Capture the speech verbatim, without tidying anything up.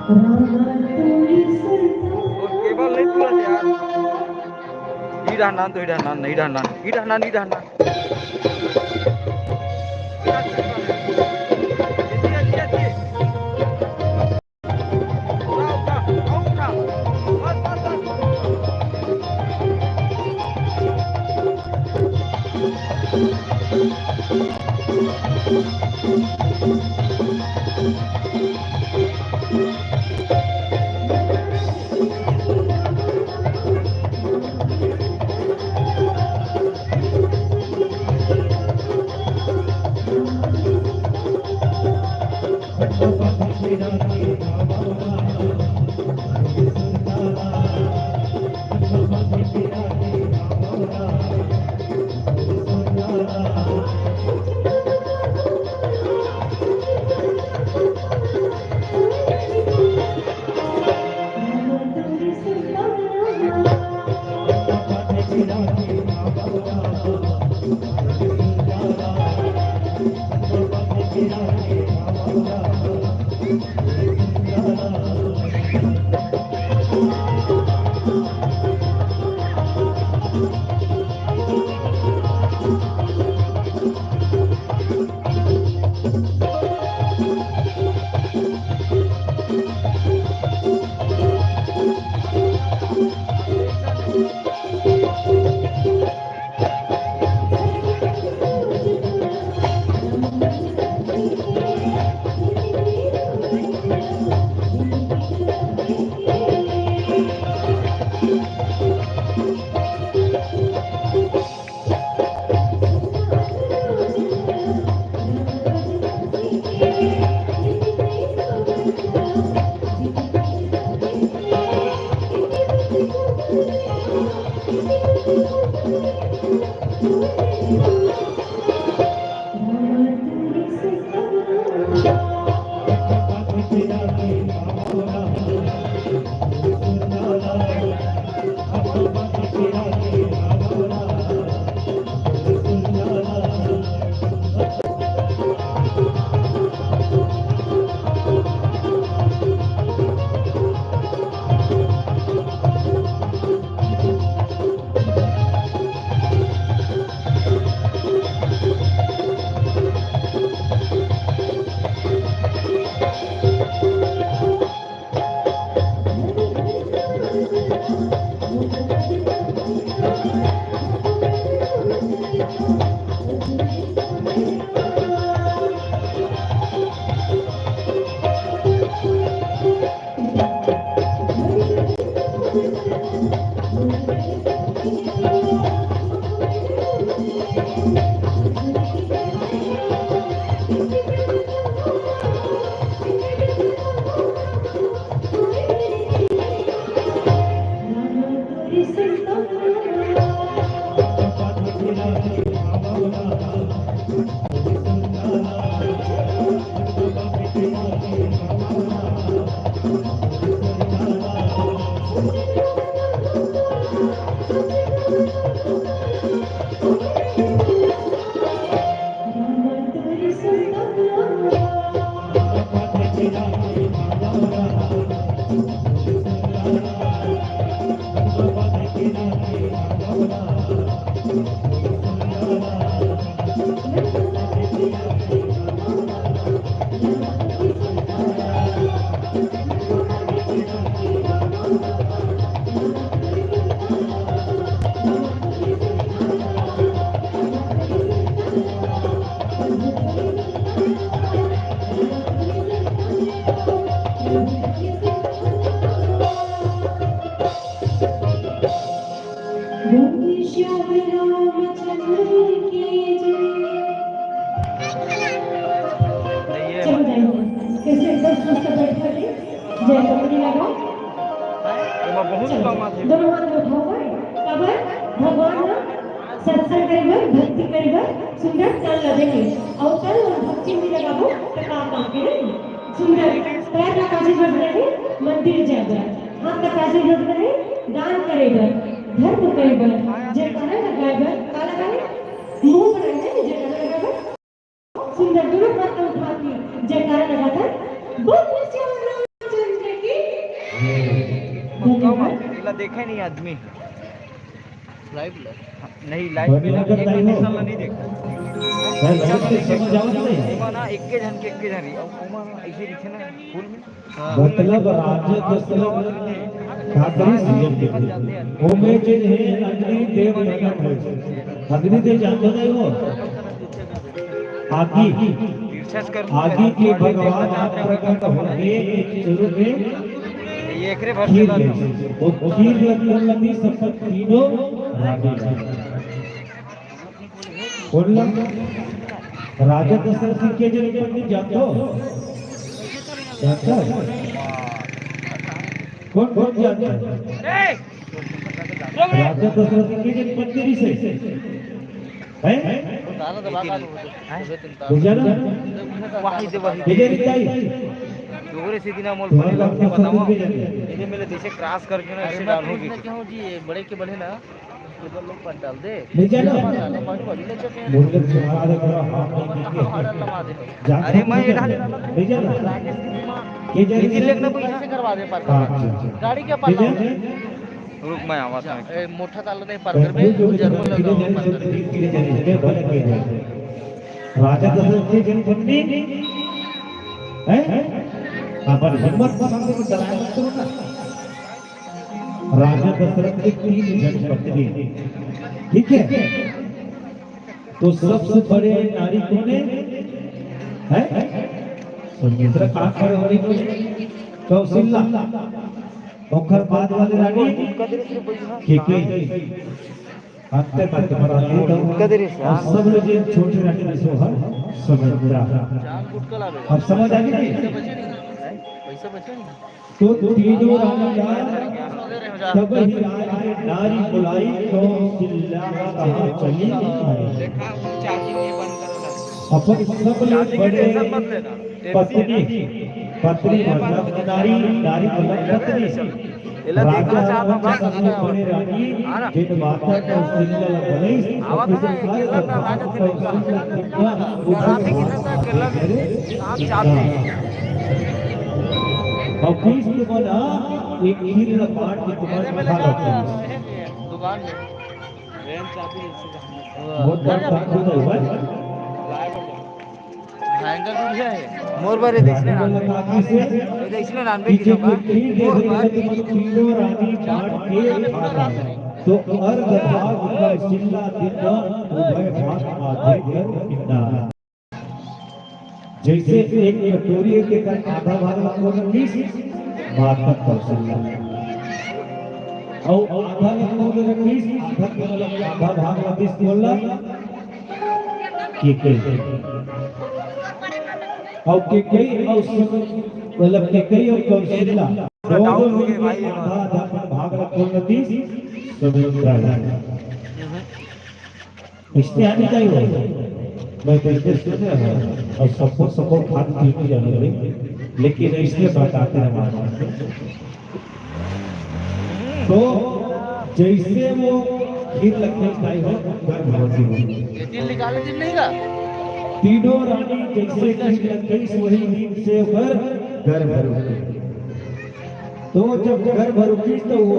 तोर केबल नहीं पूरा यार। ई डहना तो, ई डहना, नहीं डहना, ई डहना, नहीं डहना। बोल श्याम रामचंद्र की जय। चलो जाइए, कैसे एकदम स्वस्थ बैठ करके जय पकड़ी लगाओ। एमा बहुत चलो, काम आथे। दोनों हाथ में उठाओ भाई। काबर भगवान ह सत्संग करे बर, भक्ति करे बर सुंदर तन ल देथे। अउ तन अउ भक्ति में लगाबो त का काम के नहीं? सुंदर पैर ला काजे जोड़ना हे? मंदिर जाए बर। हाथ ला काजे जोड़ना हे? दान करे बर, धर्म करे बर। जयकारा लगाए बर, का लगाए? मुंह बनाए हे, जयकारा लगाए बर। सुंदर दोनों हाथ ला उठा के जयकारा लगाए बर। बोल श्याम रामचंद्र की देखे नहीं आदमी। लाइव ला। नहीं, लाइव में एक इंसान ला नहीं देखा। भाई, लाइव में समझ आवत नहीं। ओमा ना एक्के झन के एक्के झन रही। अब ओमा ना ऐसे लिखे ना, फूल में। हाँ। मतलब राजा दशरथ का करी सीएम के। ओमे जे है अग्नि देव प्रकट है। अग्नि देव जानते नहीं वो? आगी। आगी के भगवान आप प्रकट होंगे एक चुरु में। ये एकरे भर खीर ले। वो खीर ले कौन लगी? सब तीनों राजा। कौन लग? राजा दशरथ सिंह के जन्म पर नहीं जानते हो? जानते हो? कौन, कौन जानता है? राजा दशरथ सिंह के जन्म पर नहीं से। हैं? बुझा ना? वही दे, वही। विजय रिताई। डोगरे से दिना मोल तुम्हारा फरी लगते बताओ। इधर मेरे देशे क्रॉस करके ना ऐसे डाल होगी। क्यों जी, ये बड़े के बड़े ना, उधर लोग पर डाल दे। विजय ना। पर डाल, पर डाल, पर डाल। बोल के तुम्हारा देखो, हाथ नहीं कीजिए। अरे मैं ये डाल। विजय ना। ये जल्दी लेकर ना कोई कैसे करवा दे पर। हाँ, अच्छा, अच्छा। गाड़ी के पर। रुक, मैं आवाज में। ए, मोठा ताल नहीं पार करबे, जरूर लगा पार करबे। राजा दशरथ के जन्म पत्नी है, अपन हिम्मत पसंद को डराया मत करो ना। राजा दशरथ के तीन जन पत्नी, ठीक है, तो सबसे बड़े नारी कौन है? हैं? सुमित्रा। कहाँ खड़े हो रही? कौशल्या। ओकर बाद वाले रानी केकई। अंते में तुम्हारा रानी तो और सब लोग ये छोटे रानी में से हर सुमित्रा। अब समझ आ गई? तो तीनों रानी यार तब ही राज में नारी बुलाई कौशल्या कहाँ चली आई। अपन सबले बड़े पत्नी, पत्नी मतलब नारी, नारी मतलब पत्नी। राजा और सबले बड़े रानी जिन माता कौशल्या ला बनाई, और किस्त बना एक खीर ला बांट के तुम्हारे खा लेते हैं। दुकान में। बहुत बड़ा काम होता है भाई। भयंकर दुनिया है। मोर बारे देखने ना। ये देखने ना, पीछे की खीर दे मोर बारे। तीनों रानी बांट के खा लेते हैं। तो अर्ध भाग कौशल्या दिन उभय भाग आधे कर किनारा। जैसे एक कटोरी के कर आधा भाग ला कोन रखिस, माता कौशल्या। और आधा ला कोन रखिस, आधा के मतलब आधा भाग ला दिस कोन ला, केकई। और केकई और सब, मतलब केकई और कौशल्या दोनों मिलके आधा आधा भाग ला कोन ला दिस, सुमित्रा ला। इसने आनी चाहिए। मैं तो इसने सुने हैं और सबको सबको खान पी के जाने लगे, लेकिन इसने बताते हैं हमारे। तो जैसे वो खीर लग गई खाई हो, गर्भवती हो। ये दिल निकाले, दिल नहीं का? तीनों रानी जैसे खीर लग गई, वही दिन से ओकर गर्भ रुक गई। तो जब गर्भ रुकी तो वो